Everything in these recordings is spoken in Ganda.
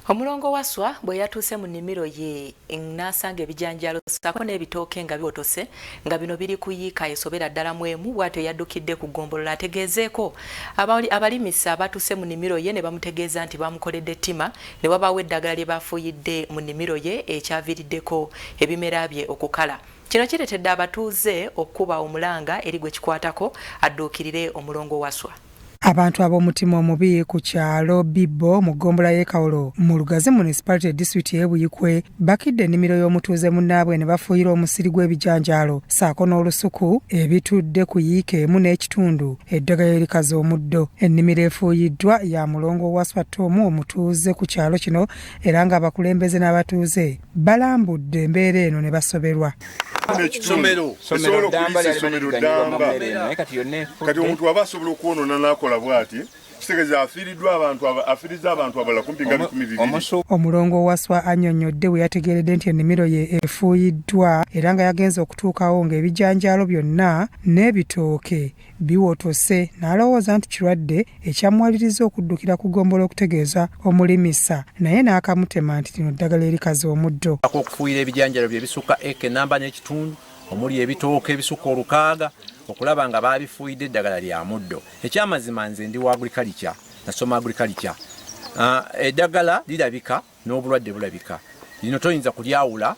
Omulongo Waswa bwe yatuuse mu nnimiro ye n'asanga ebijanjaalo ssaako n'ebitooke nga biwotose nga bino biri ku yiika esobera ddala mu emu, bw'atyo yaddukidde ku ggombolola ategeezeeko abalimisa abatuuse mu nnimiro ye ne bamutegeeza nti bamukoledde ettima ne wabaawo eddagala lye bafuuyidde mu nnimiro ye ekyaviiriddeko ebimera bye okukala. Kino kireetedde abatuuze okukuba omulanga eri gwe kikwatako adduukirire Omulongo Waswa. Abantu ab'omutima omubi ku kyalo Bibbo mu ggombolola y'e Kawolo mu Lugazi Municipality disitulikiti y'e Buikwe bakidde ennimiro y'omutuuze munnaabwe ne bafuuyira omusiri gw'ebijanjaalo ssaako n'olusuku ebitudde ku yiika emu n'ekitundu eddagala erikaza omuddo. Ennimiro efuuyiddwa ya Mulongo Waswa Tom omutuuze ku kyalo kino era ng'abakulembeze n'abatuuze balambudde embeera eno ne basoberwa. Ekitundu esobola okuliisa essomero ddamba. Kati omuntu aba asobola okwonoona n'akola bw'ati, kitegeeza afiiriddwa abantu, afiirizza abantu abalala kumpi nga 2000. Omulongo Waswa annyonnyodde bwe yategeeredde nti ennimiro ye efuuyiddwa era nga yagenze okutuukawo ng'ebijanjaalo byonna n'ebitooke biwotose n'alowooza nti kirwadde ekyamuwaliriza okuddukira ku ggombolola okutegeeza omulimisa naye n'akamutema nti lino ddagala erikaza omuddo. Okufuuyira ebijanjaalo bye ebisukka eka enamba n'ekitundu omuli ebitooke ebisukka 600 okulaba nga baabifuuyidde eddagala lya muddo. Ekyamazima nze ndi wa agriculture, nasoma agriculture. Eddagala lirabika n'obulwadde bulabika. Lino toyinza kulyawula,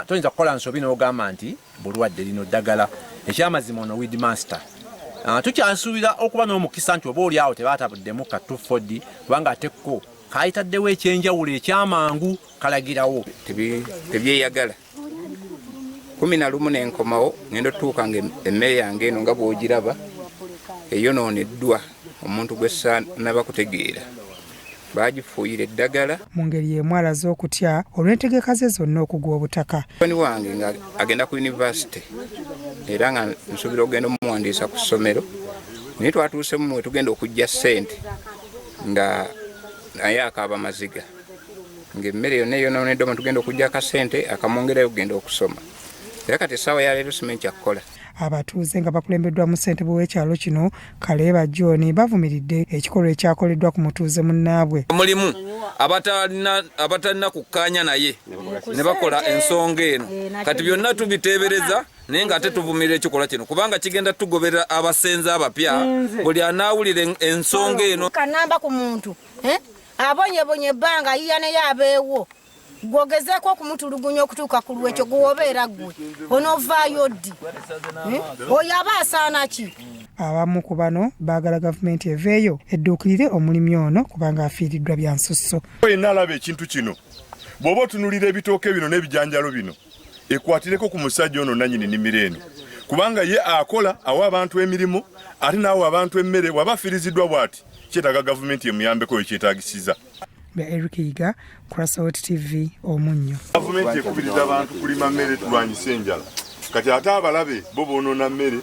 toyinza kukola nsobi n'ogamba nti bulwadde, lino ddagala. Ekyamazima ono weed master. Tukyasuubira okuba n'omukisa nti oba oli awo tebaatabuddemu ka 2,4-D kubanga ate ko kaayitaddewo ekyenjawulo ekyamangu kalagirawo. Tebyeyagala. 11 n'enkomawo ngenda otuuka nga emmere yange eno nga bw'ogiraba eyonooneddwa omuntu gwe ssaanaba kutegeera. Baagifuuyira eddagala. Mu ngeri y'emu alaze okutya olw'entegeka ze zonna okugwa obutaka. Mutabani wange nga agenda ku yunivasite era nga nsuubira okugenda omuwandiisa ku ssomero, naye twatuusemu we tugenda okuggya ssente nga naye akaaba maziga ng'emmere yonna eyonooneddwa mwe tugenda okuggya akasente akamwongerayo okugenda okusoma. Era kati essaawa ya leero simanyi kya kukola. Abatuuze nga bakulembeddwamu ssentebe w'ekyalo kino Kaleeba John bavumiridde ekikolwa ekyakoleddwa ku mutuuze munnaabwe. Mulimu abatalina kukkaanya naye ne bakola ensonga eno. Kati byonna tubiteebereza naye ng'ate tuvumirira ekikolwa kino kubanga kigenda tugoberera abasenze abapya buli anaawulira ensonga eno. Kanamba ku muntu abonyebonye ebbanga ayiya naye abeewo. Gwogezeeko okumutulugunya okutuuka ku lwekyo gwe obeera ggwe onoovaayo ddi? Oyo aba asaana ki? Abamu ku bano baagala gavumenti eveeyo edduukirire omulimi ono kubanga afiiriddwa bya nsusso. Yenna alaba ekintu kino, bw'oba otunuulira ebitooke bino n'ebijanjalo bino, ekwatireko ku musajja ono nannyini nnimiro eno kubanga ye akola awa abantu emirimu ate n'awa abantu emmere. Bw'aba afiiriziddwa bw'ati, kyetaaga gavumenti emuyambeko wekyetaagisiza. Bya Eric Yiga, Crossout TV, Omunnyo. Gavumenti ekubiriza abantu kulima mmere tulwanyise enjala, kati ate abalabe bo boonoona mmere.